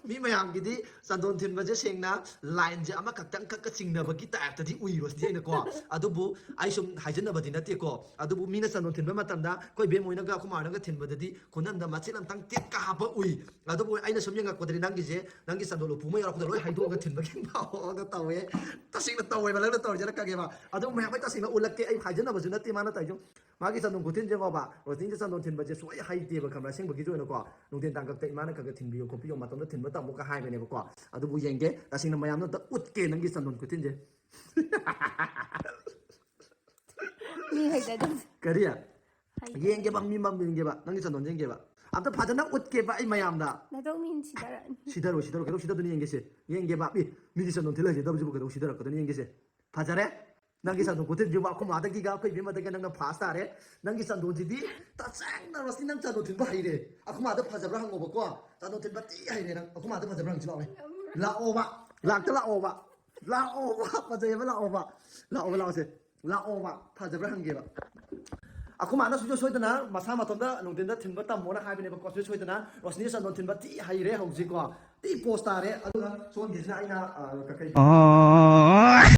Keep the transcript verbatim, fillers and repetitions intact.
ꯃꯤ ꯃꯌꯥꯝꯒꯤꯗꯤ ꯆꯟꯗꯣꯟ ꯊꯤꯟꯕꯁꯦ ꯁꯦꯡꯅ ꯂꯥꯏꯟꯁꯦ ꯑꯃꯈꯛꯇꯪ ꯈꯛꯀ ꯆꯤꯡꯅꯕꯒꯤ ꯇꯥꯏꯞꯇꯗꯤ ꯎꯏ ꯔꯣꯁꯅꯤ, ꯑꯩꯅꯀꯣ꯫ ꯑꯗꯨꯕꯨ ꯑꯩ ꯁꯨꯝ ꯍꯥꯏꯖꯟꯅꯕꯗꯤ ꯅꯠꯇꯦꯀꯣ꯫ ꯑꯗꯨꯕꯨ ꯃꯤꯅ ꯆꯟꯗꯣꯟ ꯊꯤꯟꯕ ꯃꯇꯝꯗ ꯑꯩꯈꯣꯏ ꯕꯦꯝ ꯍꯣꯏꯅꯒ ꯑꯩꯈꯣꯏ ꯃꯥꯅꯒ ꯊꯤꯟꯕꯗꯗꯤ ꯈꯨꯅꯝꯗ ꯃꯆꯦꯠ ꯑꯃꯇꯪ ꯇꯦꯠꯀ ꯍꯥꯞꯄ ꯎꯏ꯫ ꯑꯗꯨꯕꯨ ꯑꯩꯅ ꯁꯨꯝ ꯌꯦꯡꯉꯛꯄꯗꯗꯤ ꯅꯪꯒꯤꯁꯦ, ꯅꯪꯒꯤ ꯆꯟꯗꯣꯟ ꯎꯄꯨ ꯑꯃ ꯌꯥꯎꯔꯛꯄꯗ ꯂꯣꯏ ꯍꯩꯗꯣꯛꯑꯒ ꯊꯤꯟꯕꯒꯤ ꯃꯑꯣꯡꯗ ꯇꯧꯋꯦ꯫ ꯇꯁꯦꯡꯅ ꯇꯧꯋꯦꯕ ꯅꯪꯅ ꯇꯧꯔꯤꯁꯦꯅ ꯈꯪꯉꯦꯕ꯫ ꯑꯗꯨ ꯃꯌꯥꯝ ꯑꯩ ꯇꯁꯦꯡꯅ ꯎꯠꯂꯛꯀꯦ, ꯑꯩ ꯍꯥꯏꯖꯟꯅꯕꯁꯨ ꯅꯠꯇꯦ ꯃꯥꯅ ꯇꯧꯔꯤꯁꯦ꯫ ꯃꯥꯒꯤ ꯆꯟꯗꯣꯟ ꯈꯨꯊꯤꯟꯁꯦ ꯉꯣꯕ, ꯔꯣꯁꯅꯤꯁꯦ ꯆꯟꯗꯣꯟ ꯊꯤꯟꯕꯁꯦ ꯁꯨꯡꯍꯩ ꯍꯩꯇꯦꯕ, ꯈꯪꯕ꯭ꯔꯥ? ꯑꯁꯦꯡꯕꯒꯤꯁꯨ ꯑꯣꯏꯅꯀꯣ꯫ ꯅꯨꯡꯊꯤꯟ ꯇꯥꯡꯀꯛꯇ ꯏꯃꯥꯅ ꯈꯔ ꯈꯔ ꯊꯤꯟꯕꯤꯌꯣ ꯈꯣꯠꯄꯤꯌꯣ, ꯃꯇꯣꯝꯇ ꯊꯤꯟꯕ ꯇꯝꯃꯣꯒ ꯍꯥꯏꯕꯅꯦꯕꯀꯣ꯫ ꯑꯗꯨꯕꯨ ꯌꯦꯡꯒꯦ, ꯇꯁꯦꯡꯅ ꯃꯌꯥꯝꯅ ꯑꯝꯇ ꯎꯠꯀꯦ ꯅꯪꯒꯤ ꯆꯟꯗꯣꯟ ꯈꯨꯊꯤꯟꯁꯦ꯫ ꯃꯤ ꯍꯩꯖꯗꯕ꯫ ꯀꯔꯤ? ꯍꯩꯖꯗꯕ꯫ ꯌꯦꯡꯒꯦꯕ, ꯃꯤ ꯃꯃꯥꯡꯗ ꯌꯦꯡꯒꯦꯕ, ꯅꯪꯒꯤ ꯆꯟꯗꯣꯟꯁꯦ ꯌꯦꯡꯒꯦꯕ꯫ ꯑꯝꯇ ꯐꯖꯅ ꯎꯠꯀꯦꯕ ꯑꯩ ꯃꯌꯥꯝꯗ꯫ ꯅꯗꯧ ꯃꯤꯅ ꯁꯤꯗꯔꯛꯑꯅꯤ꯫ ꯁꯤꯗꯔꯣ, ꯁꯤꯗꯔꯣ, ꯀꯩꯗꯧ ꯁꯤꯗꯗꯣꯏꯅꯣ ꯌꯦꯡꯒꯦꯁꯦ꯫ ꯌꯦꯡꯒꯦꯕ꯫ ꯑꯦ, ꯃꯤꯗꯤ ꯆꯟꯗꯣꯟ ꯊꯤꯜ ꯍꯩꯖꯗꯕꯁꯤꯕꯨ ꯀꯩꯗꯧ ꯁꯤꯗꯔꯛꯀꯗꯣꯏꯅꯣ ꯌꯦꯡꯒꯦꯁꯦ꯫ ꯐꯖꯔꯦ꯫ ꯅꯪꯒꯤ ꯆꯟꯗꯣꯟ ꯈꯨꯊꯤꯟꯁꯤꯕꯨ ꯑꯩꯈꯣꯏ ꯃꯥꯗꯒꯤꯒ ꯑꯩꯈꯣꯏ ꯏꯕꯦꯝꯃꯗꯒꯤ ꯅꯪꯅ ꯐꯥꯁ ꯇꯥꯔꯦ꯫ ꯅꯪꯒꯤ ꯆꯟꯗꯣꯟꯁꯤꯗꯤ ꯇꯁꯦꯡꯅ ꯔꯣꯁꯅꯤ, ꯅꯪ ꯆꯟꯗꯣꯟ ꯊꯤꯟꯕ ꯍꯩꯔꯦ꯫ ꯑꯩꯈꯣꯏ ꯃꯥꯗ ꯐꯖꯕ꯭ꯔꯥ ꯍꯪꯉꯣꯕꯀꯣ꯫ ꯆꯟꯗꯣꯟ ꯊꯤꯟꯕ ꯊꯤ ꯍꯩꯔꯦ ꯅꯪ꯫ ꯑꯩꯈꯣꯏ ꯃꯥꯗ ꯐꯖꯕ꯭ꯔꯥ ꯍꯪꯁꯤ ꯂꯥꯛꯑꯣꯅꯦ꯫ ꯂꯥꯛꯑꯣꯕ꯫ ꯂꯥꯛꯇ ꯂꯥꯛꯑꯣꯕ꯫ ꯂꯥꯛꯑꯣꯕ꯫ ꯐꯖꯩꯌꯦꯕ, ꯂꯥꯛꯑꯣꯕ꯫ ꯂꯥꯛꯑꯣꯕ, ꯂꯥꯛꯑꯣꯁꯦ꯫ ꯂꯥꯛꯑꯣꯕ꯫ ꯐꯖꯕ꯭ꯔꯥ ꯍꯪꯒꯦꯕ꯫ ꯑꯩꯈꯣꯏ ꯃꯥꯅ ꯁꯨꯡꯁꯣꯏ ꯁꯣꯏꯗꯅ ꯃꯁꯥ ꯃꯇꯣꯝꯗ ꯅꯨꯡꯊꯤꯟꯗ ꯊꯤꯟꯕ ꯇꯝꯃꯣꯅ ꯍꯥꯏꯕꯅꯦꯕꯀꯣ꯫ ꯁꯨꯡꯁꯣꯏ ꯁꯣꯏꯗꯅ ꯔꯣꯁꯅꯤ ꯆꯟꯗꯣꯟ ꯊꯤꯟꯕ ꯊꯤ ꯍꯩꯔꯦ ꯍꯧꯖꯤꯛꯀꯣ꯫ ꯊꯤ ꯄꯣꯁ ꯇꯥꯔꯦ꯫ ꯑꯗꯨꯒ ꯁꯣꯝꯒꯤꯁꯤꯅ ꯑꯩꯅ, ꯑ, ꯀꯩ